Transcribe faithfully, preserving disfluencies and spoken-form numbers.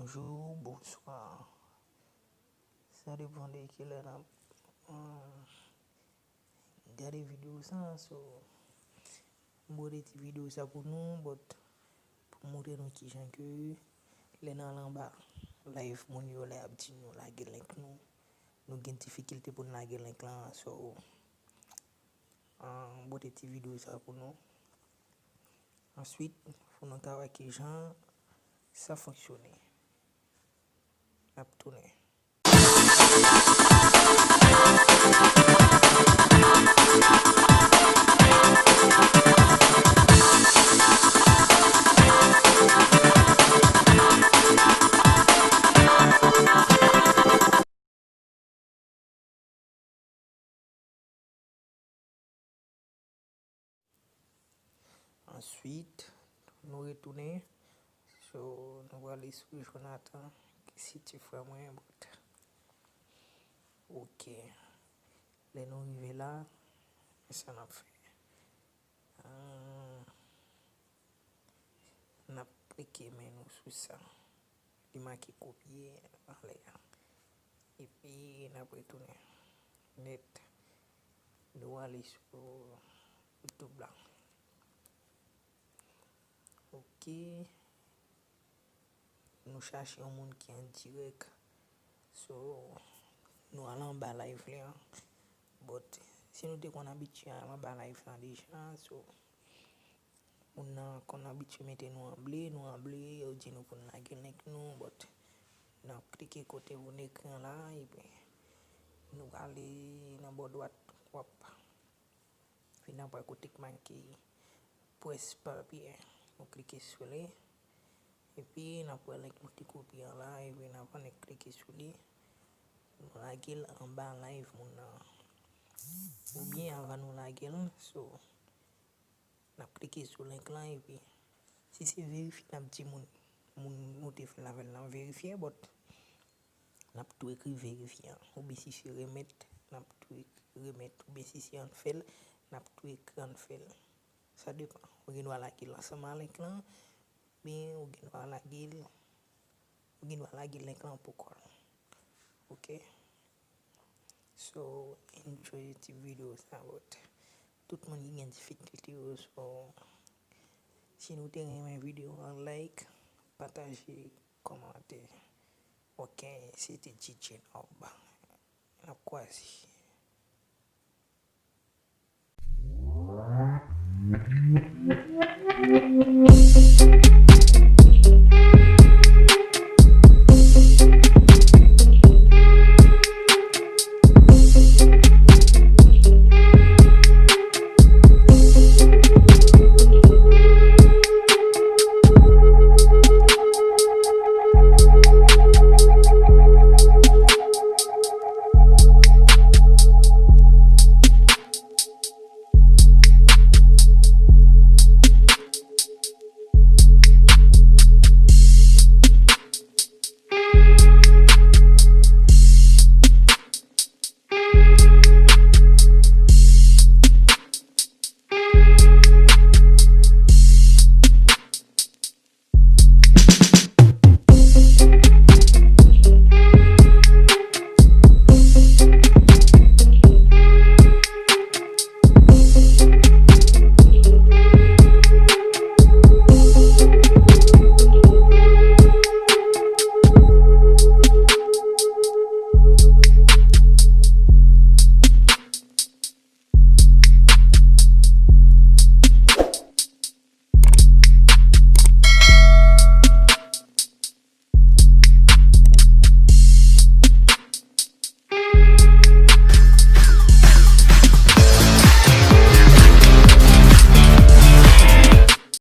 Bonjou, bonswa. Sa depann de kilè n ap, hmm, gade videyo sa. So, m pote ti videyo sa pou nou, but pou montre nou kijan ke lè n al anba live moun yo, lè y ap di nou lage link nou, nou gen difikilte pou n lage link lan. So, ah, m pote ti videyo sa pou nou. Answit, pou nou ka wè kijan sa fonksyone. N ap tounen. Answit, nou retounen. So, nou prale sou Jonathan, ki se ti frè mwen, but, ok. Lè nou rive la, men sa n ap fè. Ah, n ap klike men nou sou sa. Li make kopye anlè a. Epi n ap retounen nèt. Nou ale sou YouTube la. Ok. Nou chache yon moun ki an dirèk. So, nou al anba live li an. But, si nou te konn abitye al anba live lan deja, so, moun nan konn abitye mete nou an ble, nou an ble, yo di nou pou n lage link nou, but n ap klike kote pou n ekri an la, epi nou prale nan bò dwat, w ap vin nan pwen kote k make press papye. Nou klike sou li, epi n ap wè link nou te kopye an la, epi n ap annik klike sou li, nou lage l anba live moun nan. Oubyen anvan nou lage l, so, n ap klike sou link lan, epi si se verifye, n ap di moun, moun nou te fè l avè l lan verifye, but n ap tou ekri verifye an. Oubyen si se remèt, n ap tou ekri remèt. Oubyen si se unfail, n ap tou ekri unfail. Sa depann. Ou gen dwa lage l ansanm a link lan, oubyen ou gen dwa lage l, ou gen dwa lage link lan pou kò l. Ok? So, enjoy ti videyo sa, but tout moun ki gen difikilte yo, so, si nou te renmen videyo an, like, pataje, kòmante. Ok, se te D J Nob. N ap kwaze.